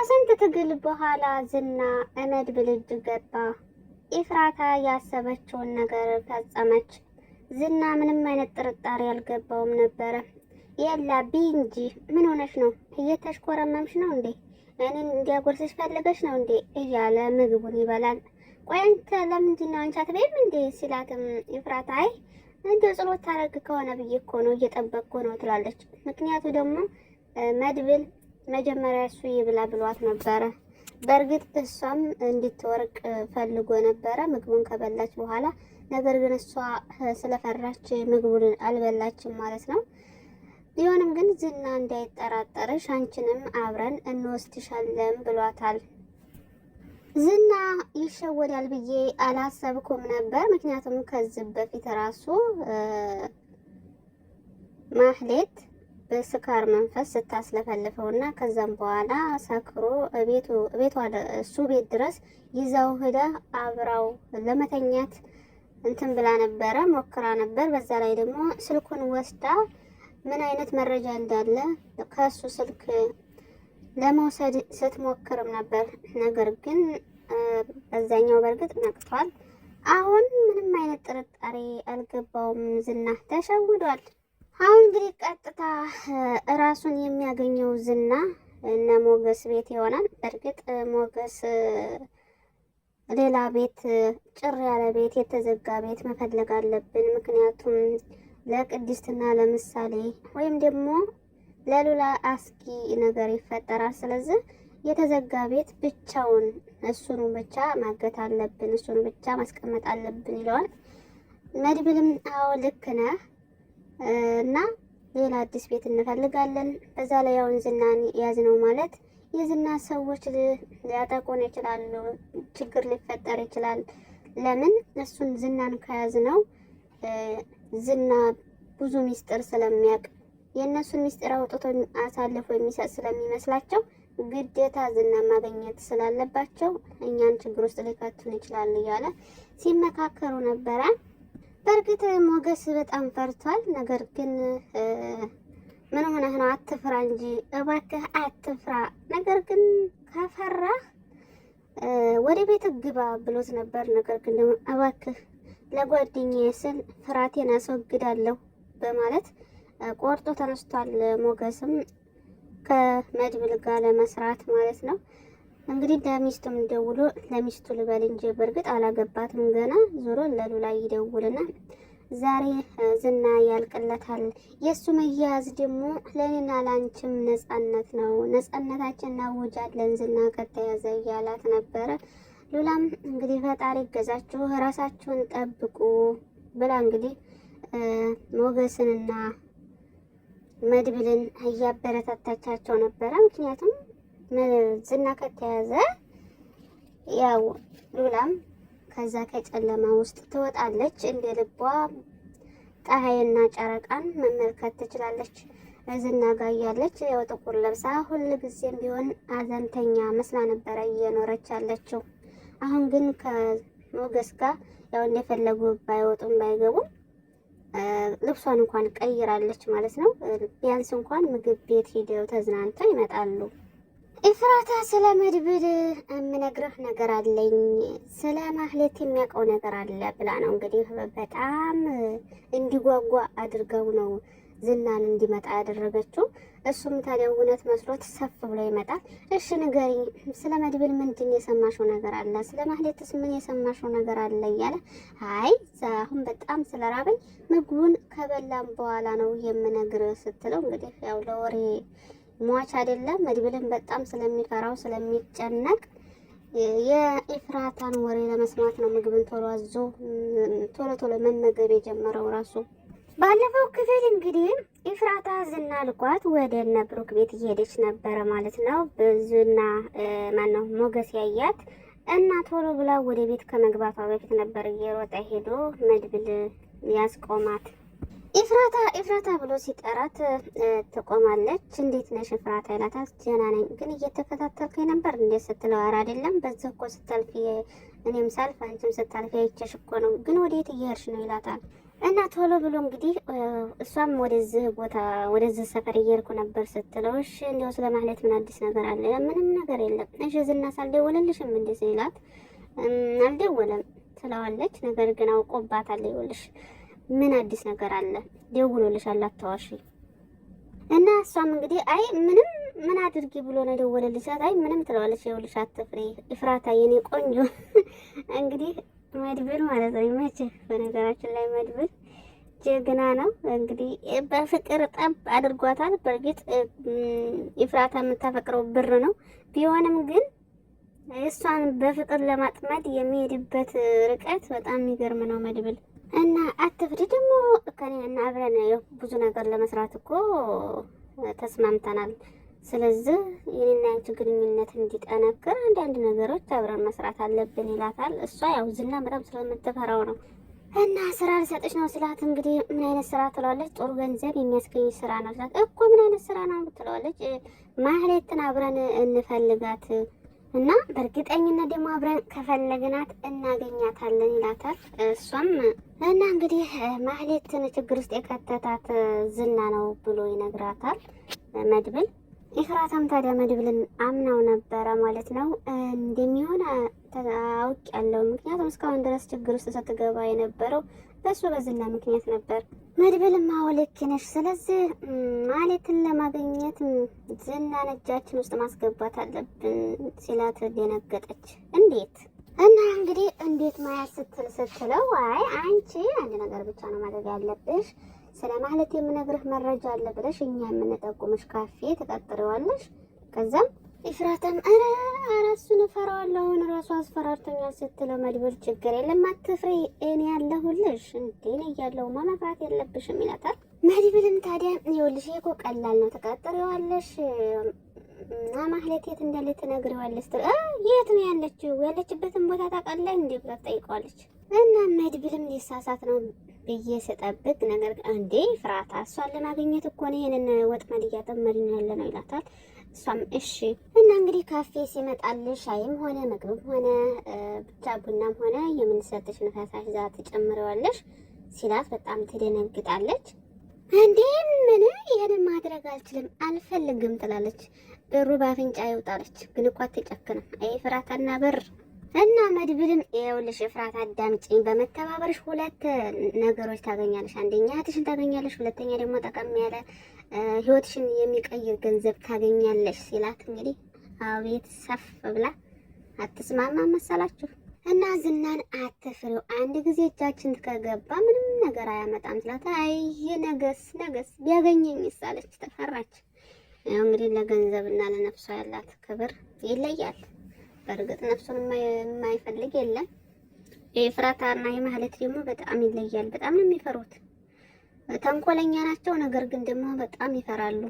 ከስንት ትግል በኋላ ዝና እመድብል እጅ ገባ። ኢፍራታ ያሰበችውን ነገር ፈጸመች። ዝና ምንም አይነት ጥርጣሬ አልገባውም ነበረ። የላ ቢ እንጂ ምን ሆነሽ ነው? እየተሽኮረመምሽ ነው እንዴ? እኔን እንዲያጎርስሽ ፈልገሽ ነው እንዴ? እያለ ምግቡን ይበላል። ቆይ አንተ ለምንድን ነው አንቺ አትበይም እንዴ ሲላትም ኢፍራታ አይ እንደ ጸሎት ታረግ ከሆነ ብዬ እኮ ነው እየጠበቅኩ ነው ትላለች። ምክንያቱ ደግሞ መድብል መጀመሪያ እሱ ይብላ ብሏት ነበረ። በእርግጥ እሷም እንድትወርቅ ፈልጎ ነበረ ምግቡን ከበላች በኋላ። ነገር ግን እሷ ስለፈራች ምግቡን አልበላችም ማለት ነው። ቢሆንም ግን ዝና እንዳይጠራጠርሽ አንቺንም አብረን እንወስድሻለን ብሏታል። ዝና ይሸወዳል ብዬ አላሰብኩም ነበር። ምክንያቱም ከዚህ በፊት ራሱ ማህሌት በስካር መንፈስ ስታስለፈልፈውና ከዛም በኋላ ሰክሮ ቤቱ እሱ ቤት ድረስ ይዛው ሂዳ አብራው ለመተኛት እንትን ብላ ነበረ፣ ሞክራ ነበር። በዛ ላይ ደግሞ ስልኩን ወስዳ ምን አይነት መረጃ እንዳለ ከእሱ ስልክ ለመውሰድ ስትሞክርም ነበር። ነገር ግን በዛኛው በእርግጥ ነቅቷል። አሁን ምንም አይነት ጥርጣሬ አልገባውም። ዝና ተሸውዷል። አሁን እንግዲህ ቀጥታ እራሱን የሚያገኘው ዝና እነ ሞገስ ቤት ይሆናል። በእርግጥ ሞገስ ሌላ ቤት፣ ጭር ያለ ቤት፣ የተዘጋ ቤት መፈለግ አለብን። ምክንያቱም ለቅድስትና ለምሳሌ ወይም ደግሞ ለሉላ አስጊ ነገር ይፈጠራል። ስለዚህ የተዘጋ ቤት ብቻውን እሱኑ ብቻ ማገት አለብን፣ እሱኑ ብቻ ማስቀመጥ አለብን ይለዋል። መድብልም አዎ ልክ ነህ እና ሌላ አዲስ ቤት እንፈልጋለን። በዛ ላይ አሁን ዝናን ያዝነው ማለት የዝና ሰዎች ሊያጠቁን ይችላሉ፣ ችግር ሊፈጠር ይችላል። ለምን እሱን ዝናን ከያዝነው ዝና ብዙ ሚስጥር ስለሚያውቅ የእነሱን ሚስጥር አውጥቶ አሳልፎ የሚሰጥ ስለሚመስላቸው ግዴታ ዝና ማግኘት ስላለባቸው እኛን ችግር ውስጥ ሊከቱን ይችላል እያለ ሲመካከሩ ነበረ። በእርግጥ ሞገስ በጣም ፈርቷል። ነገር ግን ምን ሆነህ ነው? አትፍራ እንጂ እባክህ አትፍራ። ነገር ግን ከፈራህ ወደ ቤት ግባ ብሎት ነበር። ነገር ግን ደግሞ እባክህ ለጓደኛዬ ስል ፍርሃቴን አስወግዳለሁ በማለት ቆርጦ ተነስቷል። ሞገስም ከመድብል ጋር ለመስራት ማለት ነው። እንግዲህ ለሚስቱም ደውሎ ለሚስቱ ልበል እንጂ በእርግጥ አላገባትም ገና። ዞሮ ለሉላ ይደውልና ዛሬ ዝና ያልቅለታል። የእሱ መያዝ ደግሞ ለእኔና ለአንቺም ነጻነት ነው፣ ነጻነታችን እናውጃለን ዝና ከተያዘ እያላት ነበረ። ሉላም እንግዲህ ፈጣሪ ይገዛችሁ፣ ራሳችሁን ጠብቁ ብላ እንግዲህ ሞገስንና መድብልን እያበረታታቻቸው ነበረ። ምክንያቱም ዝና ከተያዘ ያው ሉላም ከዛ ከጨለማ ውስጥ ትወጣለች። እንደ ልቧ ፀሐይና ጨረቃን መመልከት ትችላለች። ዝና ጋ እያለች ያው ጥቁር ለብሳ ሁል ጊዜም ቢሆን አዘንተኛ መስላ ነበረ እየኖረች ያለችው። አሁን ግን ከሞገስ ጋር ያው እንደፈለጉ ባይወጡም ባይገቡም ልብሷን እንኳን ቀይራለች ማለት ነው። ቢያንስ እንኳን ምግብ ቤት ሂደው ተዝናንተው ይመጣሉ። ኤፍራታ ስለ መድብል የምነግርህ ነገር አለኝ፣ ስለ ማህሌት የሚያውቀው ነገር አለ ብላ ነው እንግዲህ በጣም እንዲጓጓ አድርገው ነው ዝናን እንዲመጣ ያደረገችው። እሱም ታዲያ እውነት መስሎት ሰፍ ብሎ ይመጣል። እሺ ንገሪኝ፣ ስለ መድብል ምንድን የሰማሽው ነገር አለ? ስለ ማህሌትስ ምን የሰማሽው ነገር አለ? እያለ አይ አሁን በጣም ስለራበኝ ምግቡን ከበላም በኋላ ነው የምነግር ስትለው እንግዲህ ያው ለወሬ ሟች አይደለም። መድብልን በጣም ስለሚፈራው ስለሚጨነቅ የኤፍራታን ወሬ ለመስማት ነው ምግብን ቶሎ አዞ ቶሎ ቶሎ መመገብ የጀመረው ራሱ። ባለፈው ክፍል እንግዲህ ኤፍራታ ዝና ልኳት ወደ እነ ብሩክ ቤት እየሄደች ነበረ ማለት ነው። ዝና ማነው ሞገስ ያያት እና ቶሎ ብላ ወደ ቤት ከመግባቷ በፊት ነበር እየሮጠ ሄዶ መድብል ያስቆማት። ኤፍራታ ኤፍራታ ብሎ ሲጠራት ትቆማለች። እንዴት ነሽ ኤፍራታ ይላታል። ደህና ነኝ፣ ግን እየተከታተልከኝ ነበር እንዴት ስትለው፣ ኧረ አይደለም፣ በዚህ እኮ ስታልፊ እኔም ሳልፍ አንቺም ስታልፊ አይቼሽ እኮ ነው። ግን ወዴት እየሄድሽ ነው ይላታል። እና ቶሎ ብሎ እንግዲህ እሷም ወደዚህ ቦታ ወደዚህ ሰፈር እየሄድኩ ነበር ስትለው፣ እሺ እንዲያው ስለ ማህሌት ምን አዲስ ነገር አለ? ምንም ነገር የለም። እሺ ዝናስ አልደወለልሽም እንዴ ሲላት፣ አልደወለም ትለዋለች። ነገር ግን አውቆባታል። ይኸውልሽ ምን አዲስ ነገር አለ? ደውሎልሻል፣ አታዋሺ። እና እሷም እንግዲህ አይ ምንም ምን አድርጊ ብሎ ነው የደወለልሽ? አይ ምንም ትለዋለች። ይኸውልሽ አትፍሪ ኤፍራታ የኔ ቆንጆ እንግዲህ መድብል ማለት ነው። ይመችህ። በነገራችን ላይ መድብል ጀግና ነው። እንግዲህ በፍቅር ጠብ አድርጓታል። በእርግጥ ኤፍራታ የምታፈቅረው ብር ነው። ቢሆንም ግን እሷን በፍቅር ለማጥመድ የሚሄድበት ርቀት በጣም የሚገርም ነው መድብል እና አትፍሪ ደግሞ ከኔና አብረን ብዙ ነገር ለመስራት እኮ ተስማምተናል። ስለዚህ የኔና ያንቺ ግንኙነት እንዲጠነክር አንዳንድ ነገሮች አብረን መስራት አለብን ይላታል። እሷ ያው ዝና በጣም ስለምትፈራው ነው። እና ስራ ልሰጥሽ ነው ስላት፣ እንግዲህ ምን አይነት ስራ ትለዋለች። ጥሩ ገንዘብ የሚያስገኝ ስራ ነው ስላት፣ እኮ ምን አይነት ስራ ነው ትለዋለች። ማህሌትን አብረን እንፈልጋት እና በእርግጠኝነት ደግሞ አብረን ከፈለግናት እናገኛታለን ይላታል። እሷም እና እንግዲህ ማህሌትን ችግር ውስጥ የከተታት ዝና ነው ብሎ ይነግራታል መድብል። ኤፍራታም ታዲያ መድብልን አምናው ነበረ ማለት ነው። እንደሚሆን አውቅ ያለው ምክንያቱም እስካሁን ድረስ ችግር ውስጥ ስትገባ የነበረው በእሱ በዝና ምክንያት ነበር። መድብልም አዎ ልክ ነሽ፣ ስለዚህ ማለትን ለማግኘት ዝናን እጃችን ውስጥ ማስገባት አለብን ሲላት ደነገጠች። እንዴት? እና እንግዲህ እንዴት ማያት ስትል ስትለው አይ አንቺ አንድ ነገር ብቻ ነው ማድረግ ያለብሽ ስለ ማህሌት የምነግርህ መረጃ አለ ብለሽ እኛ የምንጠቁምሽ ካፌ ትቀጥሪዋለሽ። ከዛም ኤፍራታም ኧረ ኧረ እሱን እፈራዋለሁ አሁን ራሱ አስፈራርቶኛል ስትለው መድብል ችግር የለም አትፍሪ፣ እኔ ያለሁልሽ እንዴ እኔ እያለሁማ መፍራት የለብሽም ይላታል። መድብልም ታዲያ ይኸውልሽ ይሄ እኮ ቀላል ነው፣ ትቀጥሪዋለሽ እና ማህሌት የት እንዳለ ትነግሪዋለሽ። የት ነው ያለችው? ያለችበትን ቦታ ታውቃለህ እንዴ ብላ ትጠይቀዋለች። እና መድብልም ሊሳሳት ነው ብዬ ስጠብቅ ነገር ግን እንዴ ፍራታ እሷን ለማግኘት እኮ ነው ይሄንን ወጥመድ እያጠመድን ያለ ነው ይላታል። እሷም እሺ እና እንግዲህ ካፌ ሲመጣልሽ ሻይም ሆነ ምግብም ሆነ ብቻ ቡናም ሆነ የምንሰጥሽን ፈሳሽ ዛ ትጨምረዋለሽ ሲላት በጣም ትደነግጣለች። እንዴ ምን ይሄንን ማድረግ አልችልም አልፈልግም ትላለች። ብሩ በአፍንጫ ይውጣለች። ግን እኮ አትጨክንም። አይ ፍራታና ብር እና መድብልም ይኸውልሽ ኤፍራት አዳምጪኝ፣ በመተባበርሽ ሁለት ነገሮች ታገኛለሽ። አንደኛ እህትሽን ታገኛለሽ፣ ሁለተኛ ደግሞ ጠቀም ያለ ህይወትሽን የሚቀይር ገንዘብ ታገኛለሽ ሲላት እንግዲህ አቤት ሰፍ ብላ አትስማማ መሰላችሁ። እና ዝናን አትፍሪው፣ አንድ ጊዜ እጃችን ከገባ ምንም ነገር አያመጣም ስላት፣ አይ ነገስ ነገስ ቢያገኘኝስ አለች፣ ተፈራች። እንግዲህ ለገንዘብና ለነፍሷ ያላት ክብር ይለያል። በእርግጥ ነፍሱን የማይፈልግ የለም። የኤፍራታና የማህሌት ደግሞ በጣም ይለያል። በጣም ነው የሚፈሩት። ተንኮለኛ ናቸው፣ ነገር ግን ደግሞ በጣም ይፈራሉ።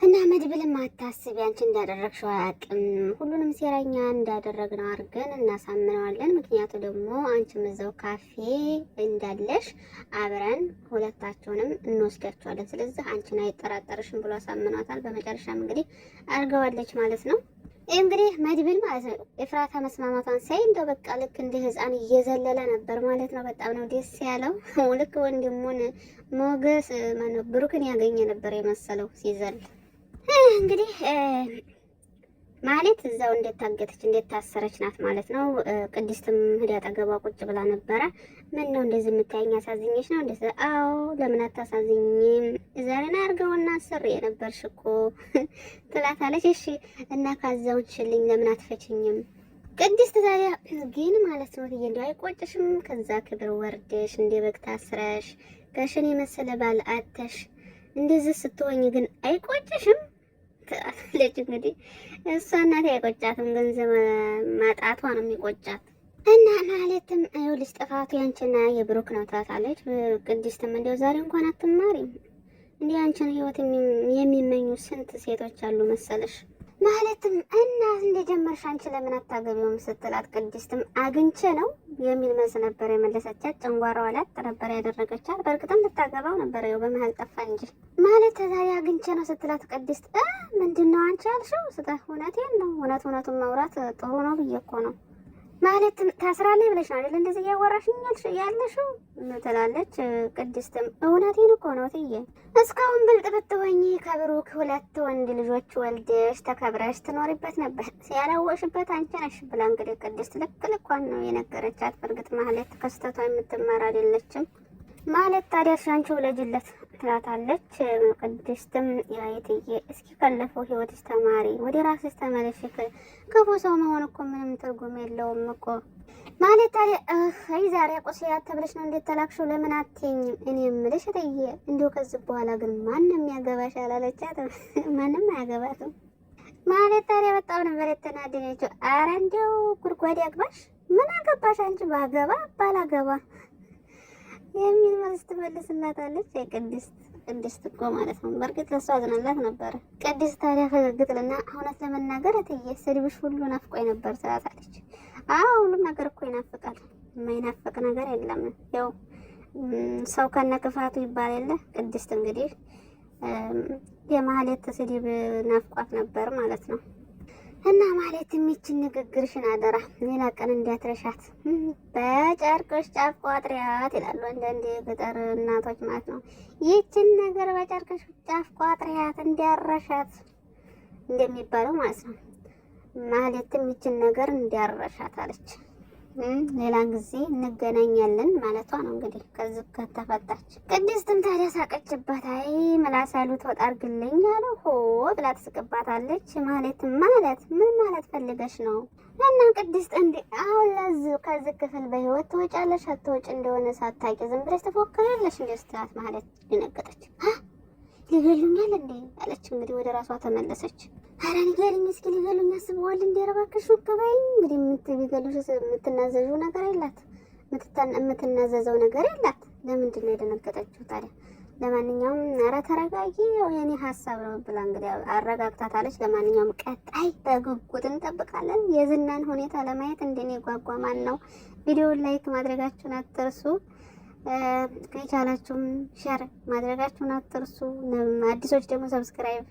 እና መድብልም አታስቢ፣ አንቺ እንዳደረግሽው አያውቅም። ሁሉንም ሴራኛ እንዳደረግነው አድርገን እናሳምነዋለን። ምክንያቱ ደግሞ አንቺም እዛው ካፌ እንዳለሽ አብረን ሁለታቸውንም እንወስዳቸዋለን። ስለዚህ አንቺን አይጠራጠርሽም ብሎ አሳምኗታል። በመጨረሻም እንግዲህ አድርገዋለች ማለት ነው። እንግዲህ መድብል ማለት ነው ኤፍራታ መስማማቷን ሳይ እንደው በቃ ልክ እንደ ሕፃን እየዘለለ ነበር ማለት ነው። በጣም ነው ደስ ያለው። ልክ ወንድሙን ሞገስ ማነው ብሩክን ያገኘ ነበር የመሰለው ሲዘል። እንግዲህ ማለት እዛው እንዴት ታገተች እንዴት ታሰረች ናት ማለት ነው። ቅድስትም ሂዳ አጠገቧ ቁጭ ብላ ነበረ። ምን ነው እንደዚህ የምታየኝ አሳዝኘሽ ነው እንዴ? አዎ ለምን አታሳዝኝም? ዛሬን አድርገውና ስር የነበርሽ እኮ ትላታለች። እሺ እና ካዘውንሽልኝ ለምን አትፈችኝም? ቅድስት ታዲያ ግን ማለት ነው ትዬ እንደው አይቆጭሽም? ከዛ ክብር ወርደሽ እንደ በግ ታስረሽ ጋሽን የመሰለ ባል አተሽ እንደዚህ ስትሆኝ ግን አይቆጭሽም? ትላለች። እንግዲህ እሷ እናቴ አይቆጫትም፣ ገንዘብ ማጣቷ ነው የሚቆጫት። እና ማለትም ይኸውልሽ ጥፋቱ ያንቺና የብሩክ ነው ትላታለች። ቅድስትም እንዲያው ዛሬ እንኳን አትማሪም እንዲህ ያንቺን ህይወት የሚመኙ ስንት ሴቶች አሉ መሰለሽ ማለትም እና እንደጀመርሽ አንቺ ለምን አታገቢውም ስትላት ቅድስትም አግኝቼ ነው የሚል መልስ ነበር የመለሰቻት። ጨንጓራዋ ላጥ ነበር ያደረገቻት። በእርግጥም ልታገባው ነበር፣ ያው በመሀል ጠፋ እንጂ። ማለት ዛሬ አግኝቼ ነው ስትላት ቅድስት ምንድን ነው አንቺ ያልሽው? ስተ እውነቴን ነው፣ እውነት እውነቱን ማውራት ጥሩ ነው ብዬ እኮ ነው። ማለት ታስራለች ብለሽ ነው አይደል እንደዚህ እያወራሽኝ ያለሽው ትላለች። ቅድስትም እውነቴን እኮ ነው እትዬ፣ እስካሁን ብልጥ ብትሆኚ ከብሩክ ሁለት ወንድ ልጆች ወልደሽ ተከብረሽ ትኖሪበት ነበር፣ ያላወቅሽበት አንቺ ነሽ ብላ እንግዲህ ቅድስት ልክ ልኳን ነው የነገረቻት። በእርግጥ ማለት ከስተቷ የምትማር አይደለችም። ማለት ታዲያ አንቺ ውለጅለት ትላታለች። ቅድስትም ያየትዬ እስኪ ካለፈው ህይወትሽ ተማሪ፣ ወደ ራስሽ ተመለሽ። ክፉ ሰው መሆን እኮ ምንም ትርጉም የለውም እኮ ማለት ታዲያ አይ ዛሬ ቁስያ ተብለሽ ነው እንዴት ተላክሽው? ለምን አትይኝም? እኔ የምልሽ እትዬ እንዲሁ ከዚህ በኋላ ግን ማንም ያገባሻል አላለቻት። ማንም አያገባትም ማለት ታዲያ በጣም ነበር የተናደደችው። ኧረ እንዲያው ጉድጓድ ያግባሽ፣ ምን አገባሽ አንቺ ባገባ ባላገባ የሚል መልስ ትመልስላታለች። ቅድስት ቅድስት እኮ ማለት ነው። በእርግጥ ለእሷ አዝናላት ነበረ። ቅድስት ታዲያ ፈገግጥልና እውነት ለመናገር እትዬ ስድብሽ ሁሉ ናፍቆኝ ነበር ትላታለች። አዎ ሁሉም ነገር እኮ ይናፍቃል። የማይናፍቅ ነገር የለም። ያው ሰው ከነ ክፋቱ ይባል የለ። ቅድስት እንግዲህ የማህሌት ስድብ ናፍቋት ነበር ማለት ነው። እና ማለት የሚችን ንግግርሽን አደራ ሌላ ቀን እንዲያትረሻት በጨርቅሽ ጫፍ ቋጥሪያት ይላሉ አንዳንድ የገጠር እናቶች ማለት ነው። ይችን ነገር በጨርቅሽ ጫፍ ቋጥሪያት እንዲያረሻት እንደሚባለው ማለት ነው። ማለትም ይችን ነገር እንዲያረሻት አለች። ሌላን ጊዜ እንገናኛለን ማለቷ ነው እንግዲህ ከዚህ ከተፈታች። ቅድስትም ታዲያ ሳቀችባት። አይ ምላስ ያሉት ወጣ አድርግልኝ አለ ሆ ብላ ትስቅባታለች። ማለት ማለት ምን ማለት ፈልገሽ ነው? እና ቅድስት እንዲ አሁን ለዚህ ከዚህ ክፍል በህይወት ትወጫለሽ አትወጭ እንደሆነ ሳታቂ ዝም ብለሽ ትፎክራለሽ እንዲ ስትላት ማለት ደነገጠች። ሊገሉኛል እንዴ አለች። እንግዲህ ወደ ራሷ ተመለሰች። አረ ንገሪኝ እስኪ ሊገሉኝ አስበዋል እንዴ? ኧረ እባክሽ በይኝ። እንግዲህ ቢገሉሽ የምትናዘዥው ነገር የላት የምትናዘዘው ነገር የላት። ለምንድን ነው የደነገጠችው ታዲያ? ለማንኛውም አረ ተረጋጊ፣ ያው የኔ ሀሳብ ነው ብላ እንግዲህ አረጋግታታለች። ለማንኛውም ቀጣይ በጉጉት እንጠብቃለን የዝናን ሁኔታ ለማየት። እንደኔ ጓጓ ማን ነው? ቪዲዮውን like ማድረጋችሁን አትርሱ። ከቻላችሁም share ማድረጋችሁን አትርሱ። አዲሶች ደግሞ subscribe